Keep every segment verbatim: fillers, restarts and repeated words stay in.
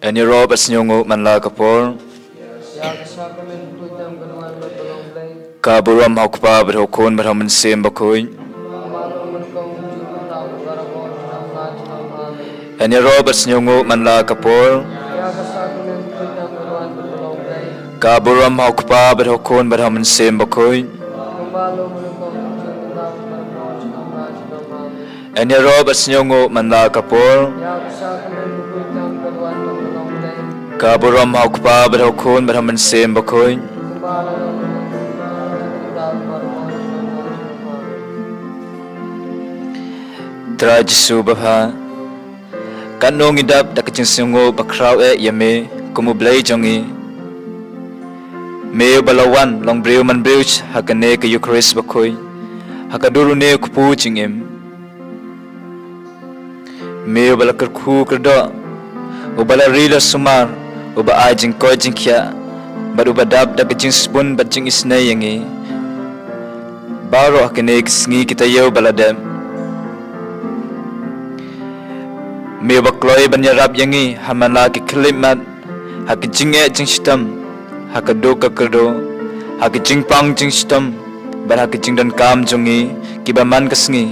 Yn ïaroh bad sngewnguh man la ka por. Ka burom ha U Kpa bad ha U Khun bad ha U Mynsiem Bakhuid. Yn ïaroh bad sngewnguh man la ka por. Ka burom ha U Kpa bad ha U Khun bad ha U Mynsiem Bakhuid. Yn ïaroh bad sngewnguh man la ka por. Ka burom ha U Kpa bad ha U Khun bad ha U Mynsiem Bakhuid. Trai Jisu babha, katno ngi dap da ka jingsngewnguh bakhraw eh ïa me kum U Blei jong ngi. Me uba la wan long briew man briew ha kane ka Eukharist Bakhuid, ha ka dur une u kpu jingim. Me uba la kyrkhu kyrdoh, uba la ri la sumar, uba ai jingkoit jingkhiah, bad uba dap da ka jingsbun bad jingisynei ïa ngi baroh ha kane ka sngi ki taïew ba la dep. Me uba kloi ban ïarap ïa ngi ha man la ki khyllipmat, ha ki jingeh jingshitom, ha ka duk ka kyrduh, ha ki jingpang jingshitom, bad ha ki jingdonkam jong ngi kiba man ka sngi.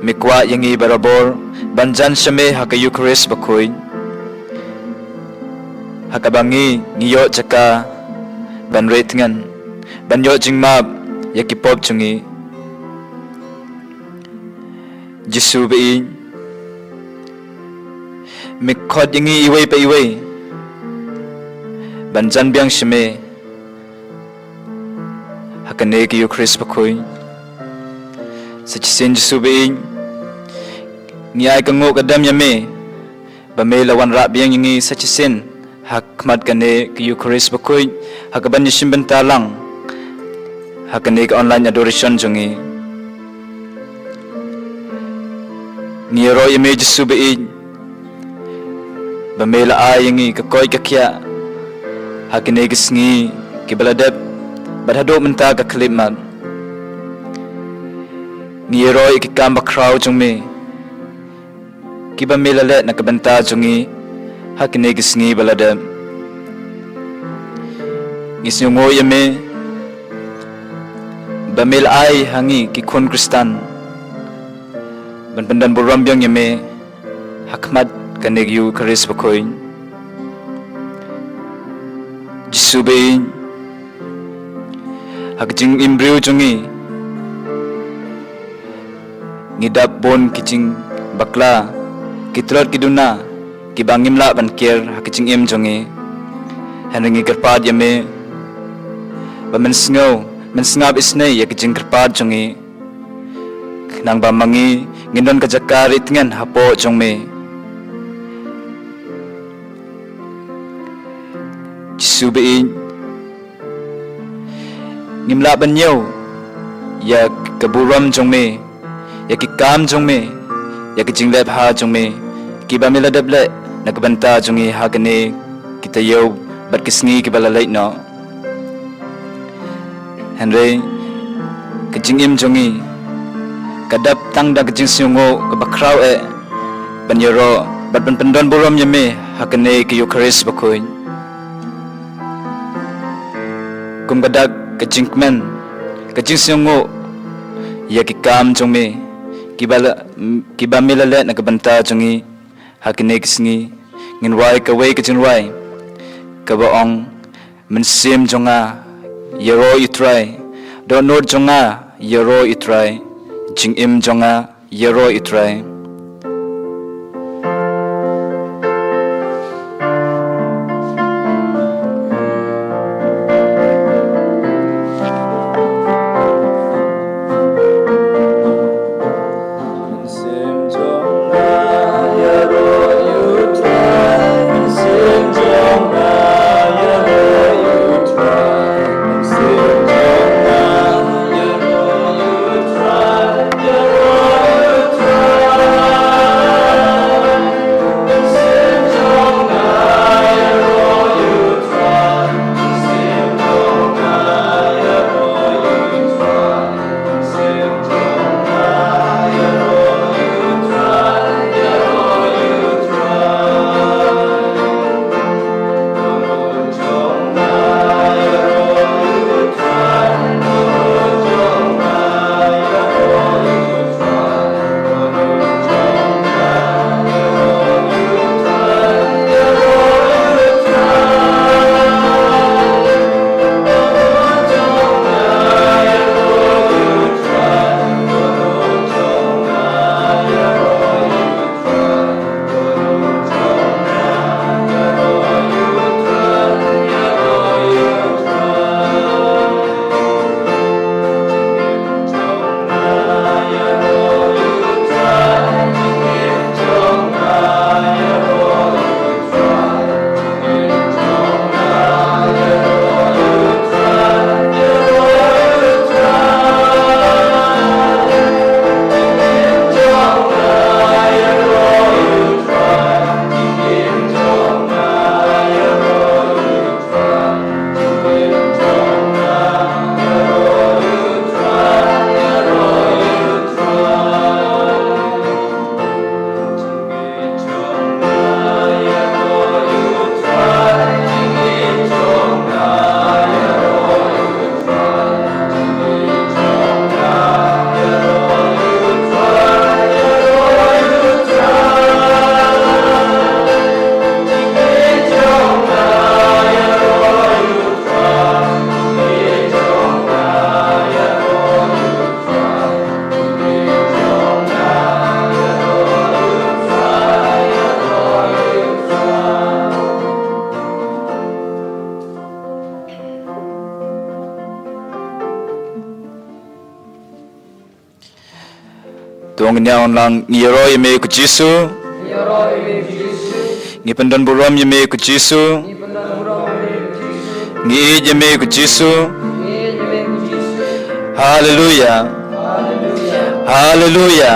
Me kwah ïa ngi barabor ban jan sha me ha ka Eukharist Bakhuid. Ha kaba ngi, ngi ïoh jaka ban rieh tngen, ban ïoh jingmap ïa ki pop jong ngi. Jisu ba ïeit, me khot ïa ngi iwei pa iwei ban jan biang sha me ha kane ka Eukharist Bakhuid. Sa shisien Jisu ba ïeit, ngi ai ka nguh ka dem ïa me ba me la wanrah biang ïa ngi sa shisien ha khmat kane ka Eukharist Bakhuid, ha kaban ïashim bynta lang ha kane ka online adoration jong ngi. Ngi ïaroh ïa me Jisu ba ïeit, ba me la ai ïa ngi ka koit ka khiah ha kine ki sngi kiba la dep, bad haduh mynta ka khyllipmat. Ngi ïaroh ïa ki kam bakhraw jong me kiba me la leh na ka bynta jong ngi ha kine ki sngi ba la dep. Ngi sngewnguh ïa me ba me la ai ha ngi ki khun Khristan ban pyndon burom biang ïa me ha khmat kane ka Eukharist Bakhuid. Jisu ba ïeit, ha ka jingim briew jong ngi, ngi dap bun ki jingbakla, ki tlot ki duna kiba ngim lah ban kiar ha ka jingim jong ngi. Hynrei ngi kyrpad ïa me ba men sngew, men sngap isynei ïa ka jingkyrpad jong ngi, khnang ba ma ngi ngin don ka jaka rieh tngen hapoh jong me. Jisu ba ïeit, ngim lah ban ñiew ïa ka burom jong me, ïa ki kam jong me, ïa ki jingleh bha jong me kiba me la dep leh na ka bynta jong ngi ha kine ki taïew bad ki sngi kiba la leit noh. Hynrei ka jingim jong ngi ka dap tang da ka jingsngewnguh kaba khraw eh ban ïaroh bad ban pyndon burom ïa me ha kane ka Eukharist Bakhuid. Kum ka dak ka jingkmen, ka jingsngewnguh ïa ki kam jong me kiba la, kiba me la leh na ka bynta jong ngi ha kine ki sngi, ngin rwai kawei ka jingrwai kaba ong: Mynsiem jong nga, ïaroh ïa U Trai. Dohnud jong nga, ïaroh ïa U Trai. Jingim jong nga, ïaroh ïa U Trai. Ong nia ong lang, ngi ïaroh ïa me ko Jisu. Ngi pyndon burom ïa me ko Jisu. Ngi ïeit ïa me ko Jisu. Haleluya. Haleluya.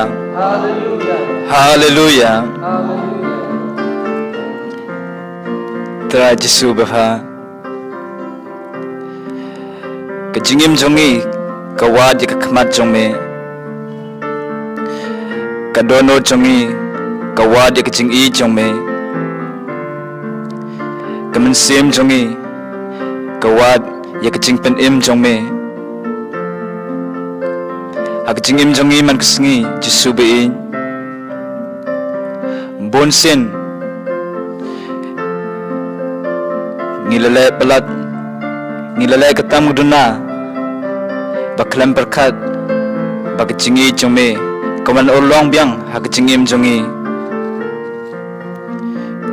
Haleluya. Trai Jisu ba bha. Ka jingim jong ngi ka wad ïa ka khmat jong me. Ka dohnud jong ngi ka wad ïa ka jingïeit jong me. Ka mynsiem jong ngi ka wad ïa ka jingpynim jong me. Ha ka jingim jong ngi man ka sngi, Jisu ba ïeit. Bun sien ngi la leh palat, ngi la leh ka tam ka duna ba khlem pyrkhat ba ka jingïeit jong me ka wan urlong biang ha ka jingim jong ngi.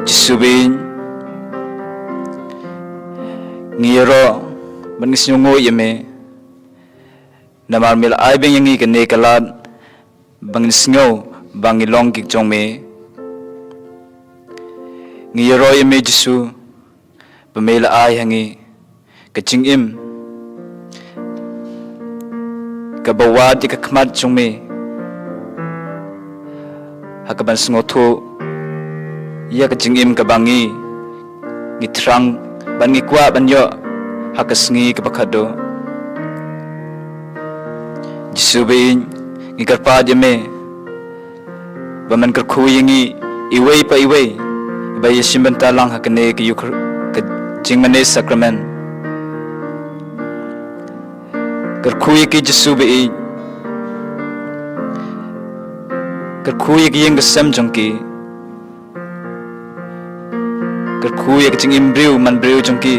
Jisu ba ïeit, ngi ïaroh bad ngi sngewnguh ïa me. Namar me la ai biang ïa ngi kane ka lad ba ngin sngew ba ngi long ki jong me. Ngi ïaroh ïa me Jisu ba me la ai ha ngi ka jingim kaba wad ïa ka khmat jong me, ha kaban sngewthuh ïa ka jingim kaba ngi ngi thrang bad ngi kwah ban ïoh ha ka sngi kaba khadduh. Jisu ba ïeit, ngi kyrpad ïa me ba men kyrkhu ïa ngi iwei pa iwei ba ïashim bynta lang ha kane ka Euchar-, ka jingmane sakramen. Kyrkhu ïa ki Jisu ba ïeit. Kyrkhu ïa ki ïing ki sem jong ki. Kyrkhu ïa ka jingim briew man briew jong ki.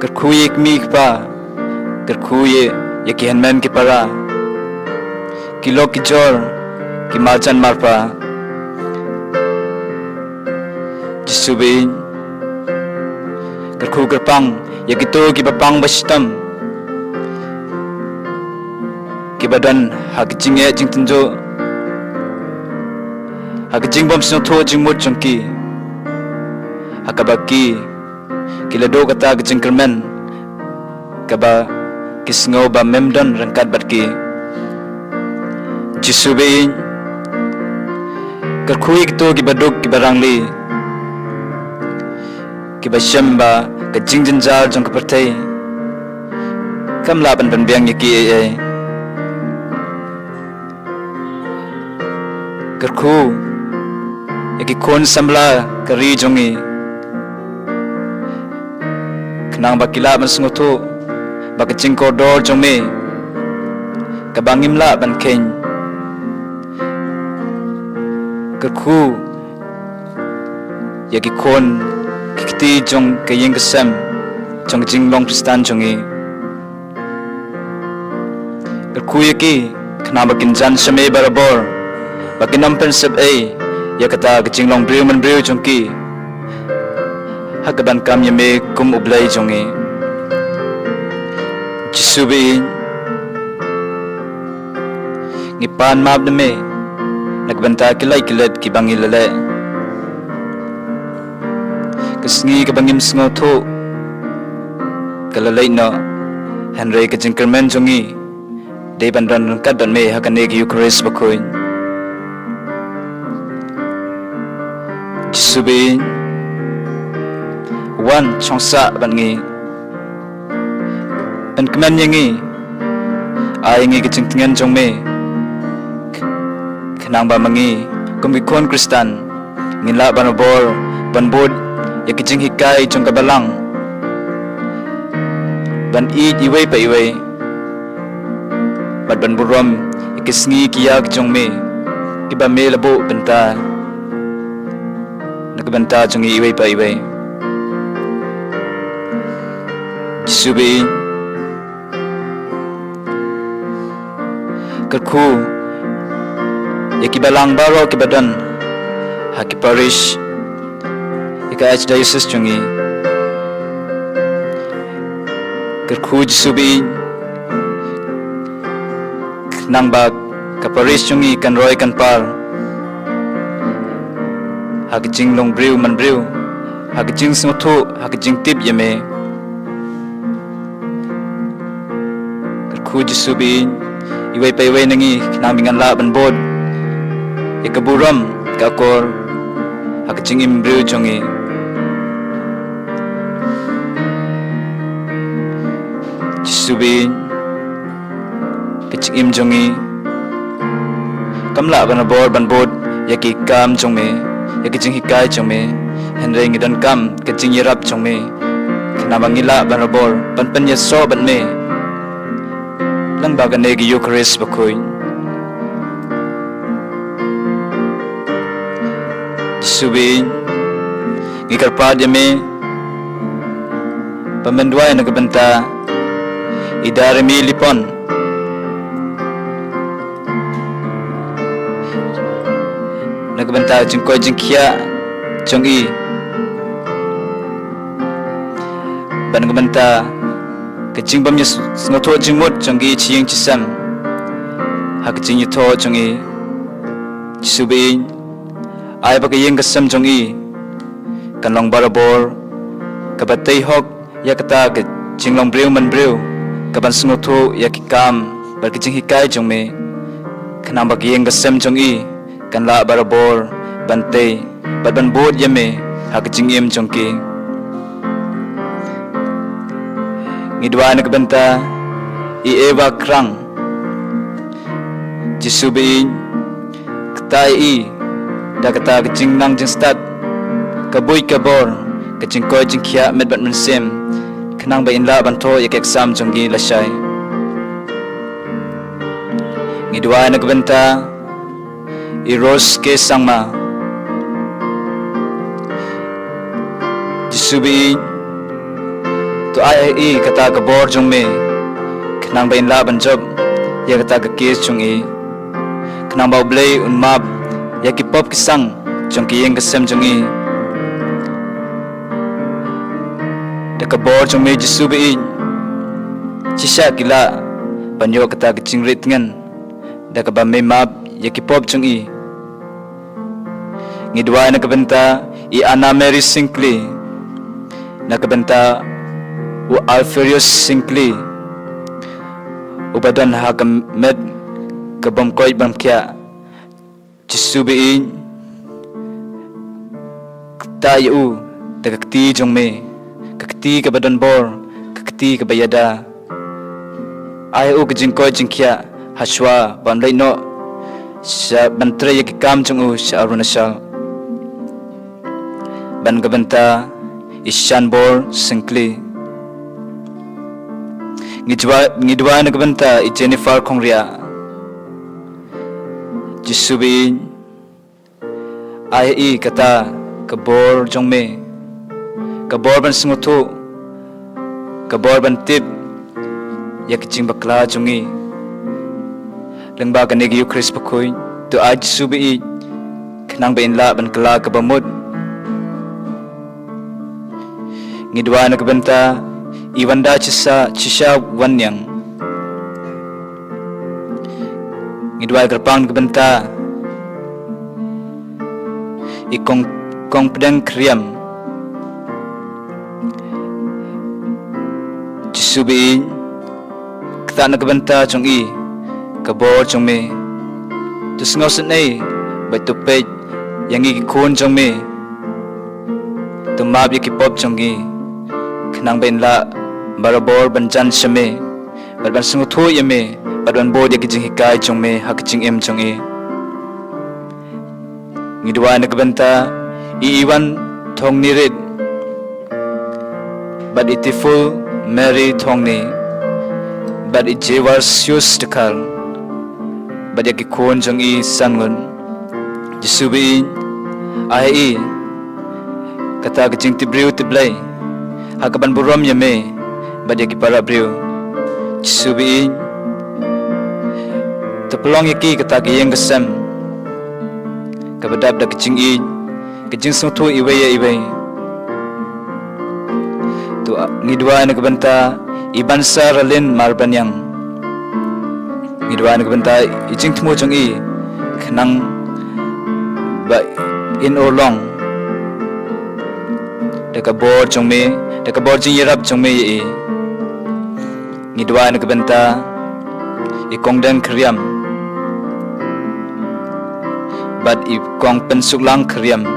Kyrkhu ïa ki kmie ki kpa. Kyrkhu ïa, ïa ki hynmen ki para, ki lok ki jor, ki marjan marpa. Jisu ba ïeit, kyrkhu kyrpang ïa kito kiba pang ba shitom, kiba don ha ka jingeh jingtynjuh, ha ka jingbym sngewthuh jingmut jong ki, ha kaba ki ki la duh kata ka jingkyrmen kaba ki sngew ba mem don ryngkat bad ki. Jisu ba ïeit, kyrkhu ïa kito kiba duk kiba rangli, kiba shem ba ka jingjynjar jong ka pyrthei kam lah ban pynbiang ïa ki ei ei. Kyrkhu ïa ki khun samla ka ri jong ngi, khnang ba ki lah ban sngewthuh ba ka jingkordor jong me kaba ngim lah ban kheiñ. Kyrkhu ïa ki khun ki kti jong ka ïing ka sem jong ka jinglong Khristan jong ngi. Kyrkhu ïa ki khnang ba kin jan sha me barabor, ba kin ym pynsep ei ïa kata ka jinglong briew man briew jong ki, ha kaban kam ïa me kum U Blei jong ngi. Jisu ba ïeit, ngi pan map na me na ka bynta ki lait ki let kiba ngi la leh. Ka sngi kaba ngim sngewthuh ka la leit noh, hynrei ka jingkyrmen jong ngi dei ban don ryngkat bad me ha kane ka Eucharist bakhuid. Jisu ba ïeit, wan shong sah bad ngi. Pynkmen ïa ngi, ai ïa ngi ka jingtngen jong me, khnang ba ma ngi kum ki khun Khristan ngin lah ban bor ban bud ïa ka jinghikai jong ka Balang, ban ïeit iwei pa iwei bad ban burom ïa ki sngi ki ïa ki jong me kiba me la buh bynta na ka bynta jong ngi iwei pa iwei. Jisu ba ïeit, kyrkhu ïa ki Balang baroh kiba don ha ki parish ïa ka Archdiocese jong ngi. Kyrkhu Jisu ba ïeit, Khnang ba ka parish jong ngi kan roi kan par ha ka jinglong briew man briew, ha ka jingsngewthuh, ha ka jingtip ïa me. Kyrkhu Jisu baieit, iwei pa iwei na ngi khnang ba ngan lah ban bud ïa ka burom ka akor ha ka jingim briew jong ngi. Jisu baieit, ka jingim jong ngi kam lah ban bor ban bud ïa ki kam jong me, ïa ki jinghikai jong me. Hynrei ngi donkam ka jingïarap jong me khnang ba ngi lah ban bor ban pynïasoh bad me lyngba kane ka Eucharist bakhuid. Jisu baieit, ngi kyrpad ïa me ba men duwai na ka bynta i Darimi Lipon, na ka bynta ka jingkoit jingkhiah jong i, bad na ka bynta ka jingbym ïa sngewthuh jingmut jong i sha ïing sha sem ha ka jingïathoh jong i. Jisu baieit, ai ba ka ïing ka sem jong i kan long barabor kaba tei hok ïa kata ka jinglong briew man briew, kaban sngewthuh ïa ki kam bad ki jinghikai jong me, khnang ba ka ïing ka sem jong i kan lah barabor ban tei bad ban bud ïa me ha ka jingim jong ki. Ngi duwai na ka bynta i Eva Krang. Jisu baieit, kta ïa i da kata ka jingnang jingstad, ka buit ka bor, ka jingkoit jingkhiah met bad mynsiem, khnang ba in lah ban thoh ïa ka exam jong i lashai. Ngi duwai na ka bynta i Rose K Sangma. Jisu baieit, to ai ha i kata ka bor jong me khnang ba in lah ban jop ïa kata ka case jong i, khnang ba U Blei un map ïa ki pop ki sang jong ka ïing ka sem jong i. Da ka bor jong me Jisu baieit, shisha ki lah ban ïoh kata ka jingrit tngen da kaba me map ïa ki pop jong i. Ngi duwai na ka bynta i Anna Mary Singkli, na ka bynta u Alferius Singkli, uba don ha ka met ka bym koit bym khiah. Jisu baieit, kta ïa u da ka kti jong me, ka kti kaba don bor, ka kti kaba ïada. Ai u ka jingkoit jingkhiah ha shuwa ban leit noh sha ban trei ïa ki kam jong u sha Arunachal. Bad na ka bynta i Shanbor Singkli, ngi duwai, ngi duwai na ka bynta i Jennifer Khongriah. Jisu baieit, ai ha i kata ka bor jong me, ka bor ban sngewthuh, ka bor ban tip ïa ka jingbakla jong i lyngba kane ka Eucharist bakhuid. To ai Jisu baieit, khnang ba in lah ban kylla kaba mut. Ngi duwai na ka bynta i Wanda Chisha, Chisha Wanniang. Ngi duwai kyrpang na ka bynta i Kong, Kong Pdeng Khriam. Jisu baieit, kta na ka bynta jong i ka bor jong me. To sngewsynei bad to peit ïa ngi ki khun jong me. To map ïa ki pop jong ngi, khnang ba in lah barabor ban jan sha me, bad ban sngewthuh ïa me, bad ban bud ïa ki jinghikai jong me ha ka jingim jong i. Ngi duwai na ka bynta i Iwan Thongnirit, bad i Tiful Mary Thongni, bad i Jewarsius Dkhar, bad ïa ki khun jong i san ngut. Jisu baieit, ai ha i kata ka jingtip briew tip Blei ha kaban burom ïa me bad ïa ki para briew. Jisu baieit, to pynlong ïa ki kata ka ïing ka sem kaba dap da ka jingïeit, ka jingsngewthuh iwei ïa iwei. To ngi duwai na ka bynta i Bansa Ralin Marbaniang. Ngi duwai na ka bynta i jingthmu jong i, khnang ba in urlong da ka bor jong me, da ka bor jingïarap jong me ïa i. Ngi duwai na ka bynta i Kong Deng Khriam bad i Kong Pynsuklang Khriam.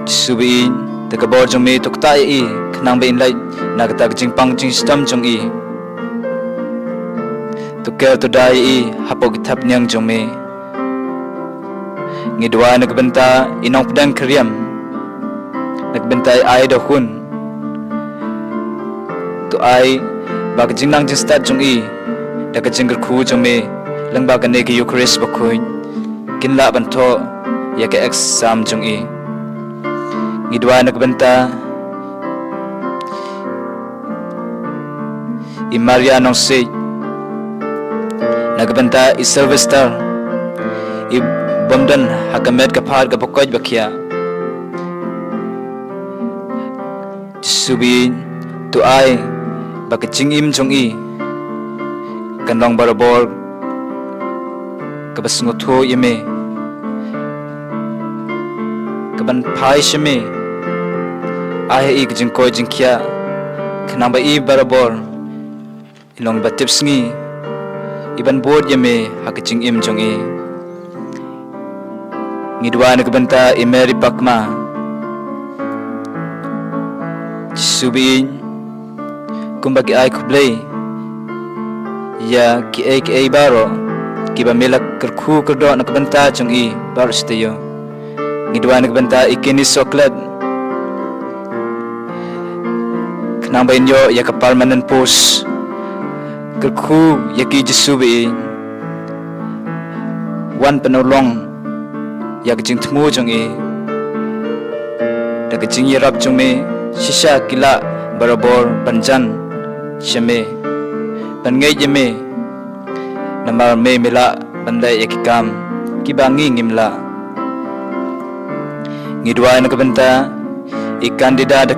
Jisu ba i, da ka bor jong me to ktah ïa i, khnang ba in leit na kata ka jingpang jingshitom jong i. To ker to da ïa i hapoh ki thapniang jong me. Ngi duwai na ka bynta i Nongpdeng Khriam, na ka bynta i Ai Dahun. To ai ba ka jingnang jingstad jong i, da ka jingkyrkhu jong me lyngba kane ka Eucharist bakhuid, kin lah ban thoh ïa ka exam jong i. Ngi duwai na ka bynta i Maria Nongsiej, na ka bynta i Sylvester, i bym don ha ka met ka phad kaba koit ba khiah. Jisu ba i, to ai ba ka jingim jong i kan long barabor kaba sngewthuh ïa me, kaban phai sha me. Ai ha i ka jingkoit jingkhiah, khnang ba i barabor i long ba tipsngi, i ban bud ïa me ha ka jingim jong i. Ngi duwai na ka bynta i Mary Pakma. Jisu ba i, kumba ki ai khublei ïa kiei kiei baroh kiba me la kyrkhu kyrdoh na ka bynta jong i baroh shi taïew, ngi duwai na ka bynta i Kenny Soklet, khnang ba in ïoh ïa ka permanent post. Kyrkhu ïa ki Jisu ba i, wan pynurlong ïa ka jingthmu jong i. Da ka jingïarap jong me shisha ki lah barabor ban jan sha me, ban ngeit ïa me. Namar me me lah ban leh ïa ki kam kiba ngi ngim lah. Ngi duwai na ka bynta i Candida da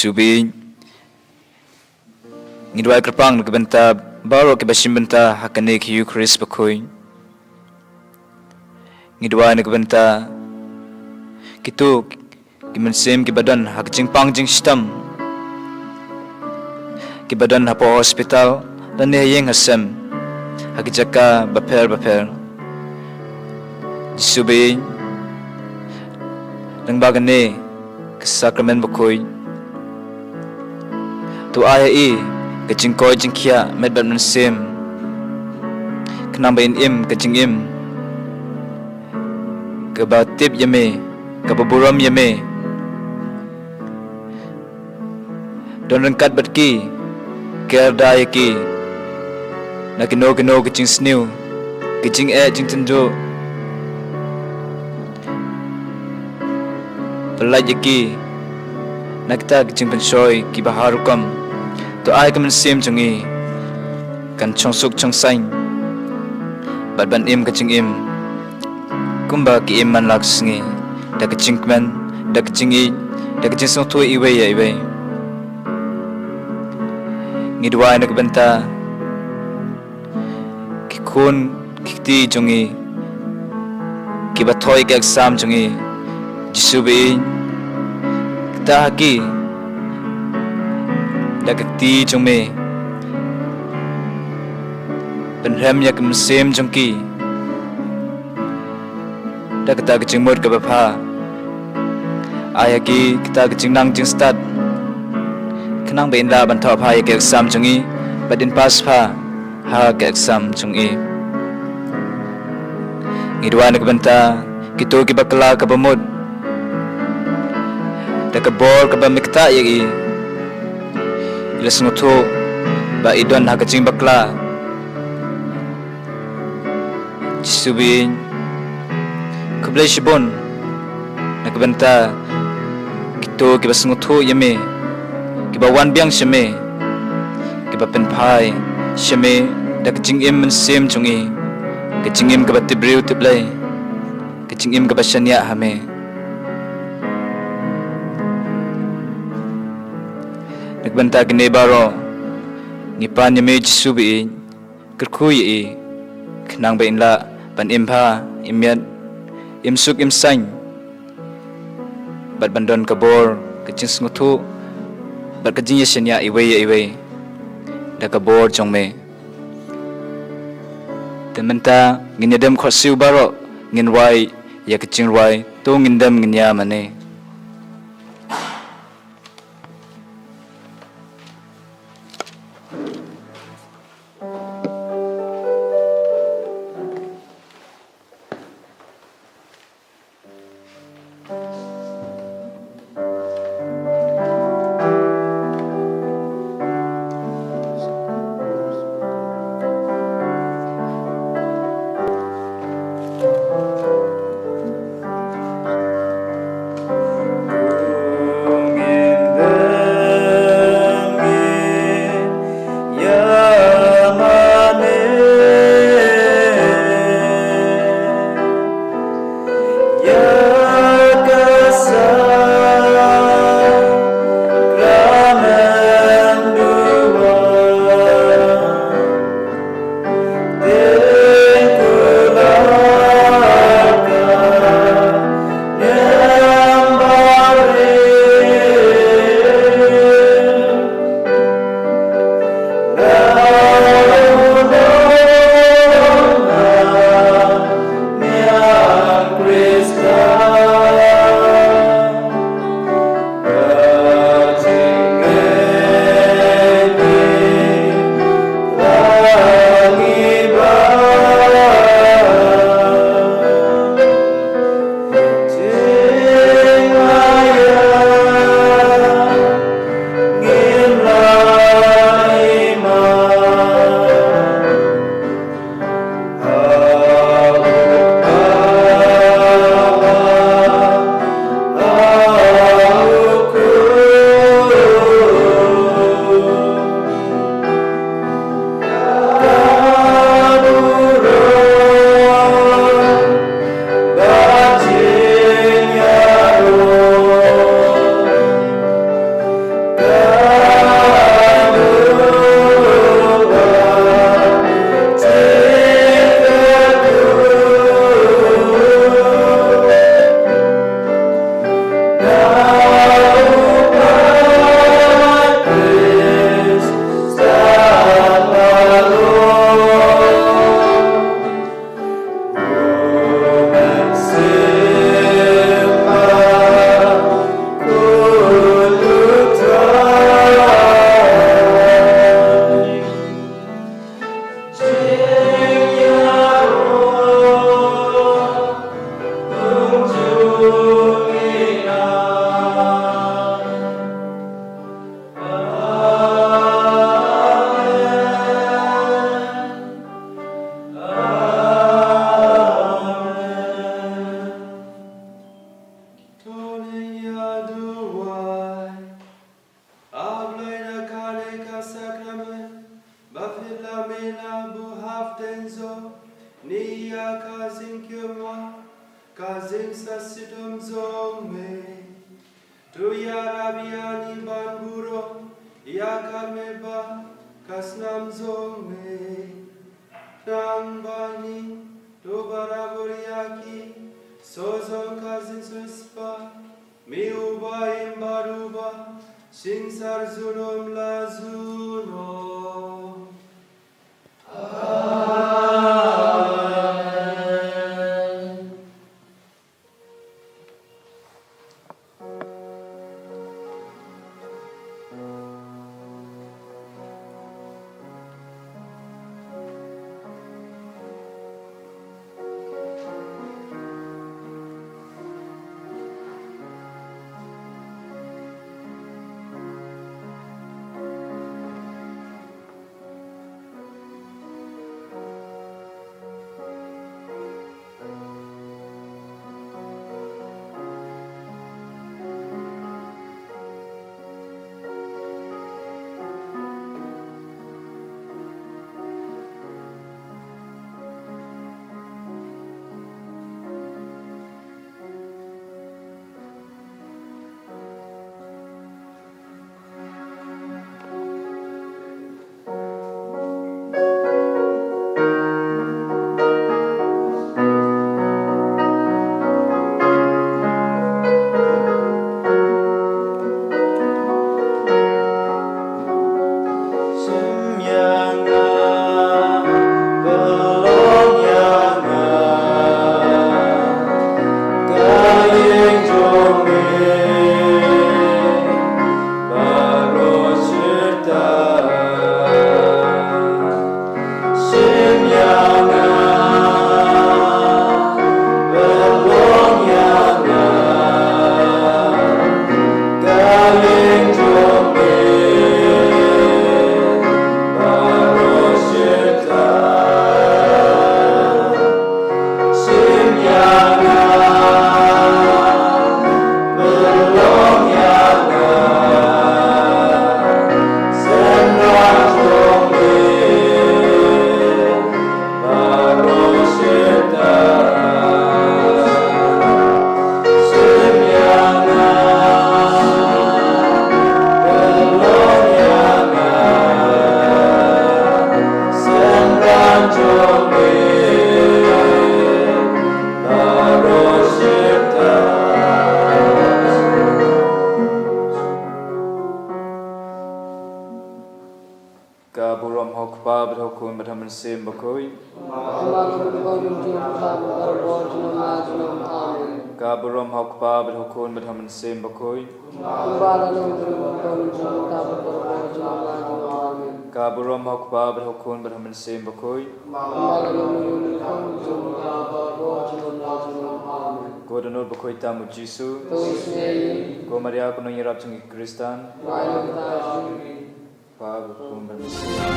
Jisu baieit, ngi duwai kyrpang na ka bynta baroh kiba shim bynta ha kane ka Eucharist bakhuid. Ngi duwai na ka bynta kito ki mynsiem kiba don ha ka jingpang jingshitom, kiba don hapoh hospital lane ha ïing ha sem, ha ki jaka bapher bapher. Jisu baieit, lyngba kane ka sakramen bakhuid, to ai ha i ka jingkoit jingkhiah met bad mynsiem, khnang ba in im ka jingim kaba tip ïa me, kaba burom ïa me. Don ryngkat bad ki, ker da ïa ki na kino kino ki jingsniew, ki jingeh jingtynjuh. Pyllait ïa ki na kita ki jingpynshoi kiba har rukom. To ai ka mynsiem jong i kan shong suk shong saiñ bad ban im ka jingim kumba ki im man la ka sngi, da ka jingkmen, da ka jingïeit, da ka jingsngewthuh iwei ïa iwei. Ngi duwai na ka bynta ki khun ki kti jong i kiba thoh ïa ka exam jong i. Jisu baieit, ktah ha ki da ka kti jong me, pynrhem ïa ka mynsiem jong ki da kata ka jingmut kaba bha. Ai ha ki kata ka jingnang jingstad, khnang ba in lah ban thoh bha ïa ka exam jong i bad in pass bha ha ka exam jong i. Ngi duwai na ka bynta kito kiba kylla kaba mut, da ka bor kaba me ktah ïa i, i la sngewthuh ba i don ha ka jingbakla. Jisu baieit, khublei shibun na ka bynta kito kiba sngewthuh ïa me, kiba wan biang sha me, kiba pynphai sha me da ka jingim mynsiem jong i, ka jingim kaba tip briew tip Blei, ka jingim kaba shaniah ha me. Na ka bynta kine baroh ngi pan ïa me Jisu baieit, kyrkhu ïa i, khnang ba in lah ban im bha, im miat, im suk im saiñ, bad ban don ka bor, ka jingsngewthuh bad ka jingïashaniah iwei ïa iwei da ka bor jong me. Te mynta ngin ïadem khohsiew baroh, ngin rwai ïa ka jingrwai To Ngin Dem Ngin Ïa Mane. Ïa ka jingkyrmen, ka jingshitom jong me. To ïarap ïa ngi ban burom, ïa ka met bad ka snam jong me. Nang ba ngi, to barabor ïa ki, sha jong ka jingshisha. Me uba im bad uba, synshar junom la junom. Ka burom ha u Kpa bad ha u Khun bad ha u Mynsiem Bakhuid. Amen. Ka burom ha u Kpa bad ha u Khun bad ha u Mynsiem Bakhuid. Amen. Ka burom ha u Kpa bad ha u Khun bad ha u Mynsiem Bakhuid. Amen. Ko Dohnud Bakhuid tam u Jisu. Ko Maria ko Nongïarap jong ki Khristan. Kpa bad Khun bad Mynsiem.